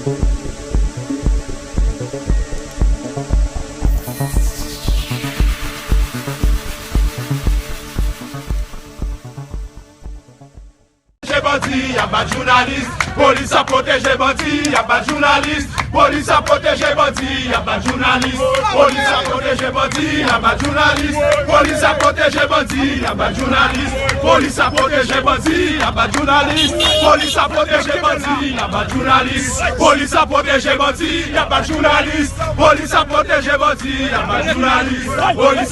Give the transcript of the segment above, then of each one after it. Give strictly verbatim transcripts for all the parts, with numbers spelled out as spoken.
Pwoteje bandi, y ap bat jounalis. Polis ap pwoteje bandi, y ap bat jounalis. Polis ap pwoteje bandi, y ap bat jounalis. Polis ap pwoteje bandi, y ap bat jounalis. Polis ap pwoteje bandi, y ap bat jounalis. Polis ap pwoteje bandi, y ap bat jounalis. Polis ap pwoteje bandi, y ap bat jounalis. Polis ap pwoteje bandi, y ap bat jounalis. Polis ap pwoteje bandi, y ap bat jounalis.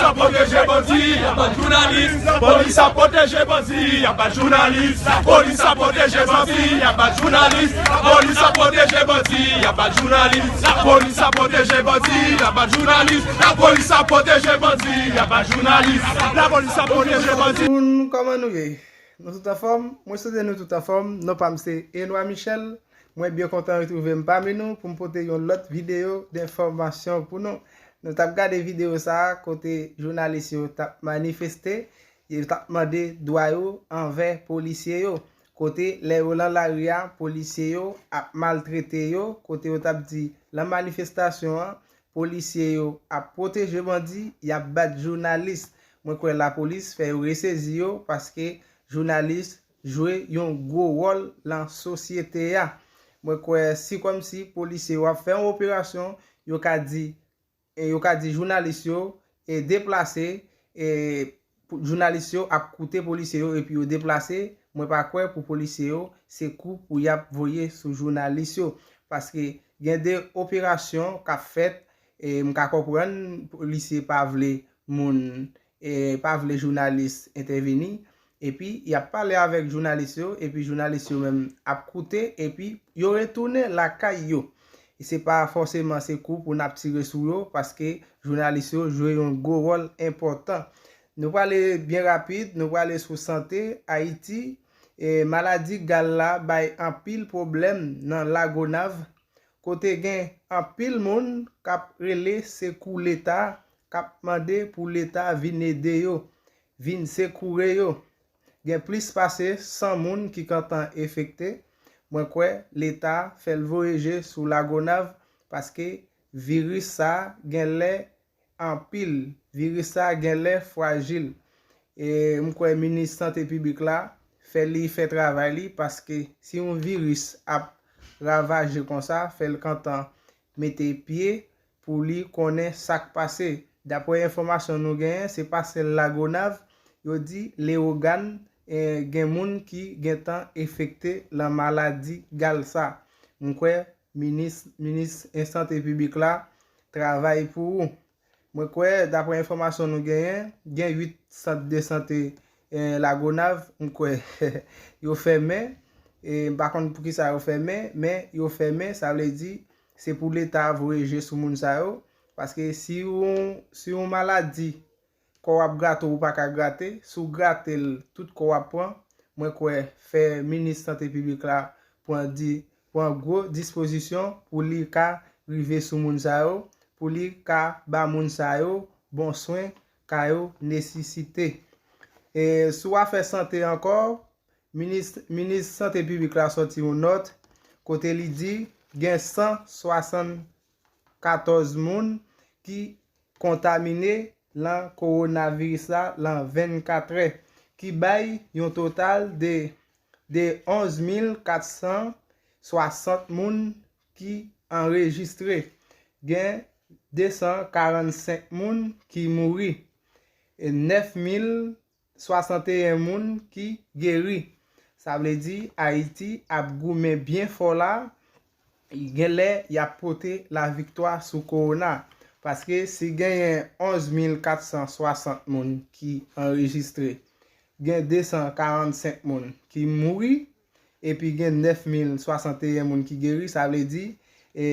Polis ap pwoteje bandi, y ap bat jounalis. Polis ap pwoteje bandi, y ap bat jounalis. Lapolis ap pwoteje bandi, y ap bat jounalis. Lapolis ap pwoteje bandi, y ap bat jounalis. Lapolis ap pwoteje bandi, y ap bat jounalis. Lapolis ap pwoteje bandi, y ap bat jounalis. Lapolis ap pwoteje bandi. Moun, kòman nou ye? Nou tout anfòm? Mwen swete nou tout anfòm. Non pa m se Enoy Michel. Mwen byen kontan retwouve m pami nou pou m pote yon lòt videyo de enfòmasyon pou nou. Nou t ap gade videyo sa a kote jounalis yo t ap manifeste, yo t ap mande dwa yo anvè polisye yo. Kote lè yo lan lari a, polisye yo ap maltrete yo, kote yo t ap di lan manifestasyon an, polisye yo ap pwoteje bandi, y ap bat jounalis. Mwen kwè lapolis fè yo resezi yo paske jounalis jwe yon gwo wòl lan sosyete a. Mwen kwè si kòmsi polisye yo ap fè yon operasyon, yo ka di, e yo ka di jounalis yo, e deplase, e pou, jounalis yo ap koute polisye yo epi yo deplase, mwen pa kwè pou polisye yo se kou pou y ap voye sou jounalis yo. Paske gen de operasyon k ap fèt, e m ka konprann polisye pa vle moun, e pa vle jounalis entèvini, epi y ap pale avèk jounalis yo, epi jounalis yo menm ap koute, epi yo retounen lakay yo. E se pa fòseman se kou pou n ap tire sou yo, paske jounalis yo jwe yon gwo wòl enpòtan. Nou prale byen rapid, nou prale sou sante Ayiti. E maladi gal la bay anpil pwoblèm nan Lagonav, kote gen anpil moun k ap rele sekou Leta, k ap mande pou Leta vin ede yo, vin sekoure yo. Gen plis pase san moun ki gentan enfekte. Mwen kwè Leta fè l voye je sou Lagonav, paske viris sa a genlè anpil. Viris sa a genlè frajil. E m kwè minis sante piblik la fè li fè travay li, paske si yon viris ap ravaje konsa, fè l gentan mete pye pou li konnen sa k pase. Daprè enfòmasyon nou genyen, se pa sèl Lagonav, yo di Leyogàn, eh, gen moun ki gentan enfekte lan maladi gal sa. M kwè minis, minis sante piblik la travay pou ou. Mwen kwè, daprè enfòmasyon nou genyen, gen uit sant de sante, eh, Lagonav, m kwè yo fèmen. E m pa konn poukisa yo fèmen, men yo fèmen, sa vle di se pou Leta voye je sou moun sa yo. Paske si yon, si yon maladi kò w ap grate w, ou pa ka grate, si w grate l, tout kò w ap pran, mwen kwè fè minis sante piblik la pran di, pran gwo dispozisyon pou li ka rive sou moun sa yo, pou li ka ba moun sa yo bon swen ka yo nesesite. E sou afè sante ankò, minis, minis sante piblik la sòti yon nòt kote li di gen san swasann katòz moun ki kontamine lan kowonaviris la lan vennkatrè, ki bay yon total de, de onz mil kat san swasant moun ki anrejistre. Gen de san karannsenk moun ki mouri e nèf mil swasanteyen moun ki geri. Sa vle di Ayiti ap goumen byen fò la, genlè y ap pote laviktwa sou kowona. Paske si genyen onz mil kat san swasant moun ki anrejistre, gen de san karannsenk moun ki mouri, epi gen nèf mil swasanteyen moun ki geri, sa vle di, e,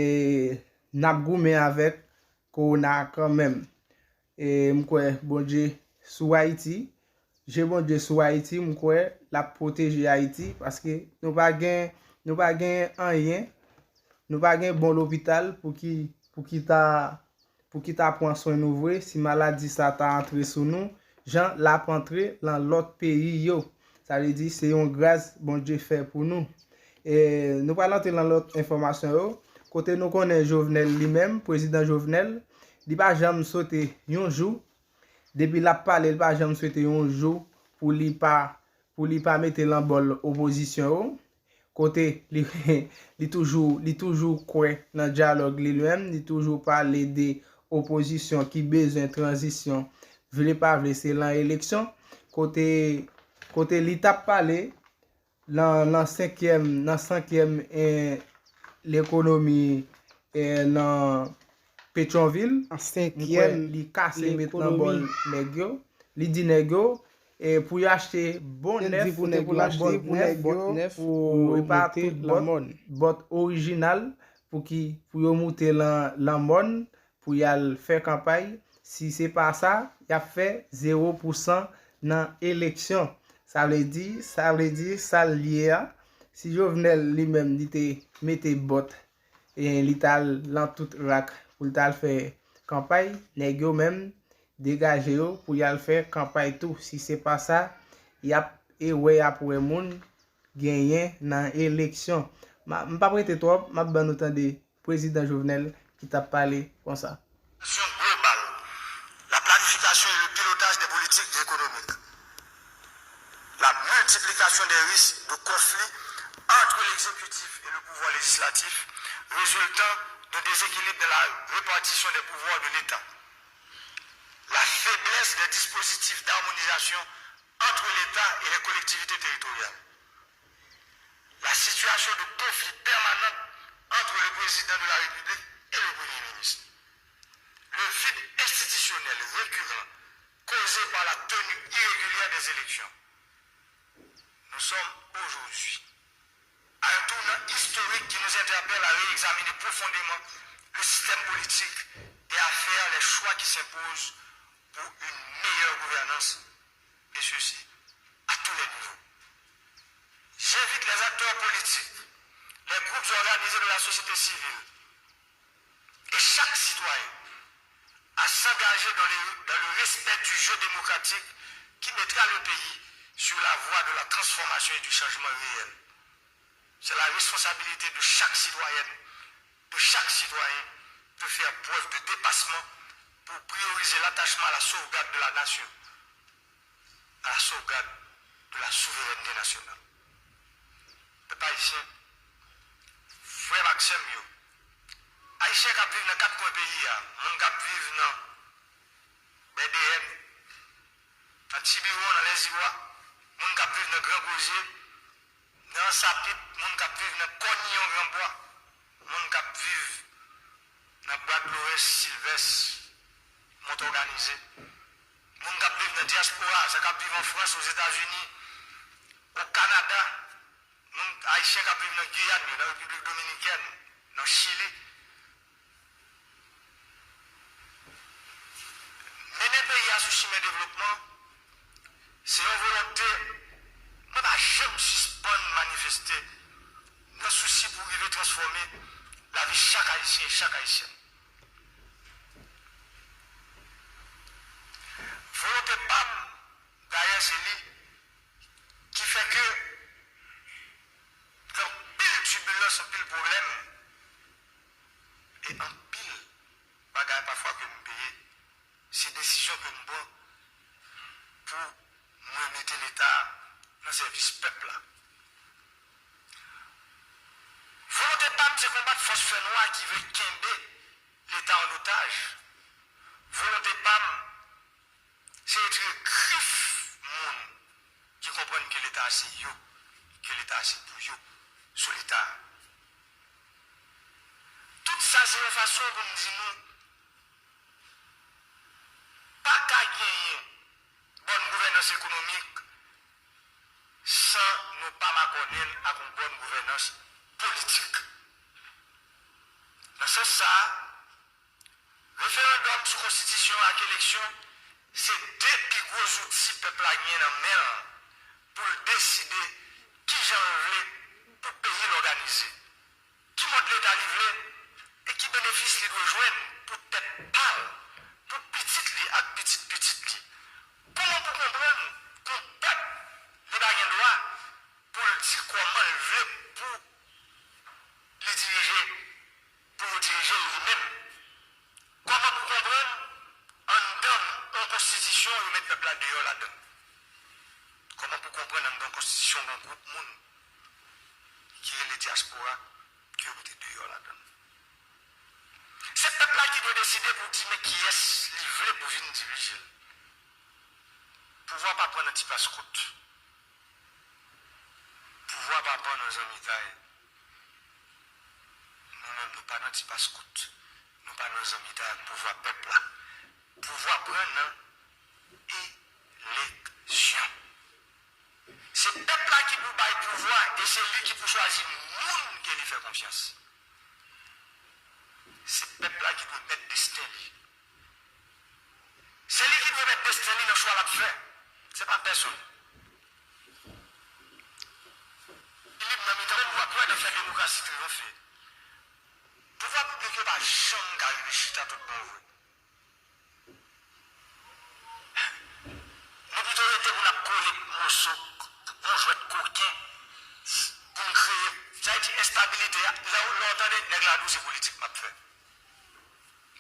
n ap goumen avèk kowona kanmenm. E m kwè Bondye sou Ayiti. Je Bondye sou Ayiti, m kwè l ap pwoteje Ayiti, paske nou pa gen, nou pa gen anyen, nou pa gen bon lopital pou ki, pou ki ta, pou ki ta pran swen nou vre. Si maladi sa ta antre sou nou, jan l ap antre lan lòt peyi yo, sa vle di se yon gras Bondye fè pou nou. E nou pral antre lan lòt enfòmasyon yo. kote nou konnen Jovenel li menm, prezidan Jovenel, li pa janm swete yon jou, depi l ap pale, li pa janm swete yon jou pou li pa, pou li pa mete nan bòl opozisyon yo. Kote li, li toujou, li toujou kwè nan dyalòg li, li menm, li toujou pale de opozisyon ki bezwen tranzisyon, vle pa vle, se lan eleksyon. Kote, kote li t ap pale nan, nan senkyèm, nan senkyèm, eh, lekonomi, eh, nan Petyonvil, m kwè li kase met nan bòl nèg yo. Li di nèg yo, eh, pou yo achte bon nèf, kote pou yo achte bòt nèf, pou e pa tout bòt, bòt orijinal, pou ki, pou yo moute lan, lan mòn, pou y al fè kanpay. Si se pa sa, y ap fè zewo pou san nan eleksyon. Sa vle di, sa vle di, sa l ye a, si Jovenel li menm li te mete bòt, e li t al lan tout rak pou l t al fè kanpay, nèg yo menm degaje yo pou y al fè kanpay tou. Si se pa sa, y ap e wè, y ap wè moun genyen nan eleksyon. Ma, m p ap rete twòp, m ap ban nou tande prezidan Jovenel ki t ap pale konsa. Sou global, la planification et le pilotage des politiques économiques, la multiplication des risques de conflits entre l'exécutif et le pouvoir législatif résultant de déséquilibres dans la répartition des pouvoirs de l'État, la faiblesse des dispositifs d'harmonisation entre l'État et les collectivités territoriales, la situation de conflit permanente entre le président de la République et le Premier ministre, le vide institutionnel récurrent causé par la tenue irrégulière des élections. Nous sommes aujourd'hui à un tournant historique qui nous interpelle à réexaminer profondément le système politique et à faire les choix qui s'imposent pour une meilleure gouvernance, et ceci à tous les niveaux. J'invite les acteurs politiques, les groupes organisés de la société civile et chaque citoyen à s'engager dans le, dans le respect du jeu démocratique qui mettra le pays sur la voie de la transformation et du changement réel. C'est la responsabilité de chaque citoyenne, de chaque citoyen, de faire preuve de dépassement pour prioriser l'attachement à la sauvegarde de la nation, à la sauvegarde de la souveraineté nationale. Pèp ayisyen, frè m ak sè m yo, ayisyen k ap viv nan kat kwen peyi a, moun k ap viv nan B D N, nan Tibiwon, nan Lèziwa, moun k ap viv nan Gran Kozye, nan Ansapit, moun k ap viv nan Kòniyon, Granbwa, moun k ap viv nan Bwa Dlorès, Silvès, Mont Òganize, moun k ap viv nan dyaspora, sa k ap viv an Frans, Ozetazini, o Kanada, moun ayisyen k ap viv nan Giyàn yo, nan Repiblik Dominikèn, nan Chili. Mennen peyi a sou chimen devlopman, se yon volonte mwen pa janm sispann manifeste nan sousi pou rive transfòme lavi chak Ayisyen e chak Ayisyèn. Volonte pa m, dayè, se li ki fè ke gen anpil tibilans, anpil pwoblèm e anpil bagay pafwa ke m peye. Se desizyon ke m pran pou mwen mete Leta nan sèvis pèp la. Volonte pa m se konbat fòs fènwa ki vle kenbe Leta an otaj. Volonte pa m se retire grif moun ki konprann ke Leta se yo, ke Leta se pou yo, sou Leta. Tout sa se yon fason pou m di nou pa ka genyen bòn gouvènans ekonomik san nou pa makònen l ak yon bòn gouvènans politik. Nan sans sa a, referandòm sou konstitisyon ak eleksyon se de pi gwo zouti pèp la gen nan men l pou l deside kijan l vle pou peyi l òganize, ki mòd Leta li vle e ki benefis li dwe jwenn pou tèt pa l, pou pitit li ak pitit pitit li. Kòman pou konprann ke yon pèp li pa gen dwa pou l di kòman l vle pou li dirije? Yo met pèp la deyò ladan l. Kòman pou konprann anndan yon konstitisyon gen yon gwoup moun ki rele dyaspora ke yo mete deyò ladan l? Se pèp la ki dwe deside pou di men kiyès li vle pou vin dirije l. Pouvwa pa pran nan ti plas kout. Pouvwa pa pran nan zanmitay. Nou menm, nou pa nan ti plas kout. Nou pa nan zanmitay ak pouvwa pèp la. Pouvwa pran nan eleksyon. Se pèp la ki pou bay pouvwa e se li ki pou chwazi moun ke li fè konfyans. Se pèp la ki dwe mèt desten li. Se li ki dwe mèt desten li nan chwa l ap fè. Se pa pèsonn. Li lib nan mitan pouvwa, pou w wè nan fè demokrasi triyonfe. Pouvwa piblik yo pa janm ka rive chita tout bon vre. Nou pito rete pou n ap kole moso, bon jwèt koken, pou n kreye, sa vle di enstabilite a. Lè w, lè w tande nèg la di w se politik m ap fè.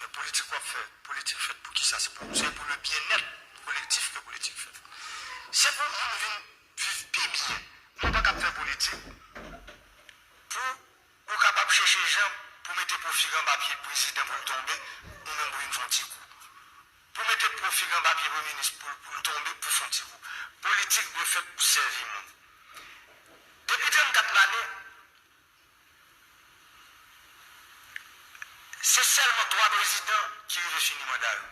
Men politik w ap fè, politik fèt pou kisa? Se pou, se pou le byenèt kolektif ke politik fèt. Se pou moun vin viv pi byen. Mwen pa ka ap fè politik pou ou kapab chèche jan pou mete pwofig anba pye prezidan pou l tonbe, ou menm pou vin fè yon ti kou. Pou mete pwofig anba pye premye minis pou, pou l tonbe, pou fè yon ti kou. Politik dwe fèt pou sèvi moun. Depi trannkat lane, se sèlman twa prezidan ki rive fini manda yo.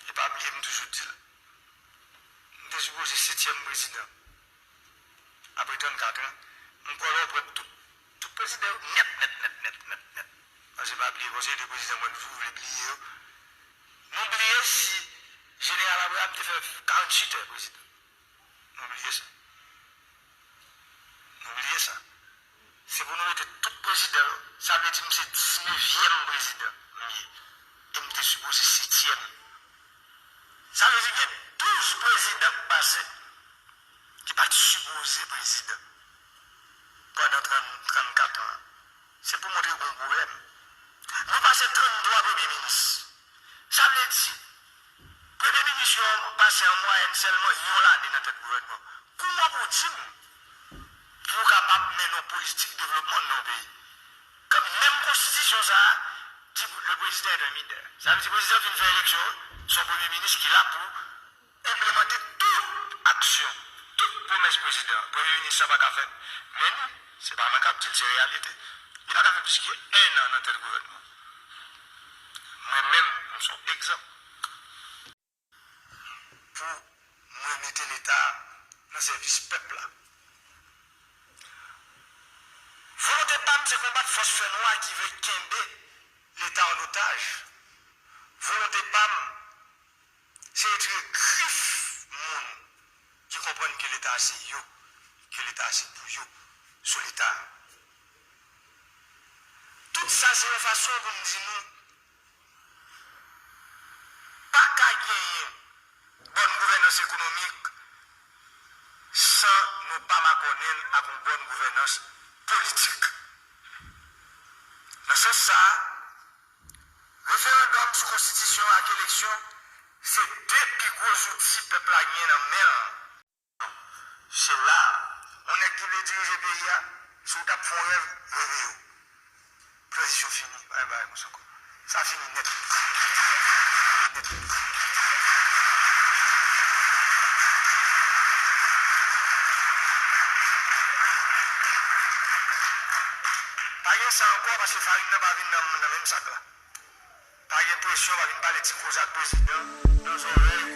E pa bliye, m toujou di l, m te sipoze setyèm prezidan. Apre trannkat an, m kwè lè w pran tout, tout prezidan yo nèt, nèt, nèt, nèt, nèt, nèt. Paske pa bliye, konseye de prezidan, mwen toujou vle bliye yo. Nou bliye si Jeneral Abraham te fè karanntuit è prezidan. Nou bliye sa. Nou bliye sa. Se pou nou rete tout prezidan yo. Sa vle di m se diznevyèm prezidan m ye. E m te sipoze setyèm. Sa vle di gen douz prezidan k pase ki pa t sipoze prezidan pandan trant, trannkat an. Se pou montre gen yon pwoblèm. Nou pase tranntwa premye minis. Sa vle di, premye minis yo pase an mwayèn sèlman yon lane nan tèt gouvènman. Kòman pou w di m pou w kapab mennen yon politik devlopman nan yon peyi? Kan menm konstitisyon sa a di le président est un leader. Sa vle di prezidan fin fè eleksyon, se yon premye minis ki la pou enplimante tout aksyon, tout pwomès prezidan an. Premye minis sa pa ka fèt. Men nou, se pa mwen k ap di l, se reyalite. Li pa ka fè plis ke en an nan tèt gouvènman. Mwen menm, m se yon egzanp. Pou mwen mete Leta nan sèvis pèp la. Volonte pa m se konbat fòs fènwa ki vle kenbe Leta an otaj. Volonte pa m se retire grif moun ki konprann ke Leta a se yo, ke Leta a se pou yo, sou Leta a. Tout sa se yon fason pou m di nou, pa ka genyen bòn gouvènans ekonomik san nou pa makònen l ak yon bòn gouvènans politik. Nan sans sa a, referandòm sou konstitisyon ak eleksyon se de pi gwo zouti pèp la gen nan men l. Se la, yon nèg ki vle dirije peyi a, si w t ap fè yon rèv, reve yo. Tranzisyon fini, pa gen bagay konsa ankò. Sa fini nèt. Nèt. Pa gen sa ankò, paske farin nan pa vin nan, nan menm sak la. Pa gen presyon, pa vin pale ti koze ak prezidan nan zòrèy ou.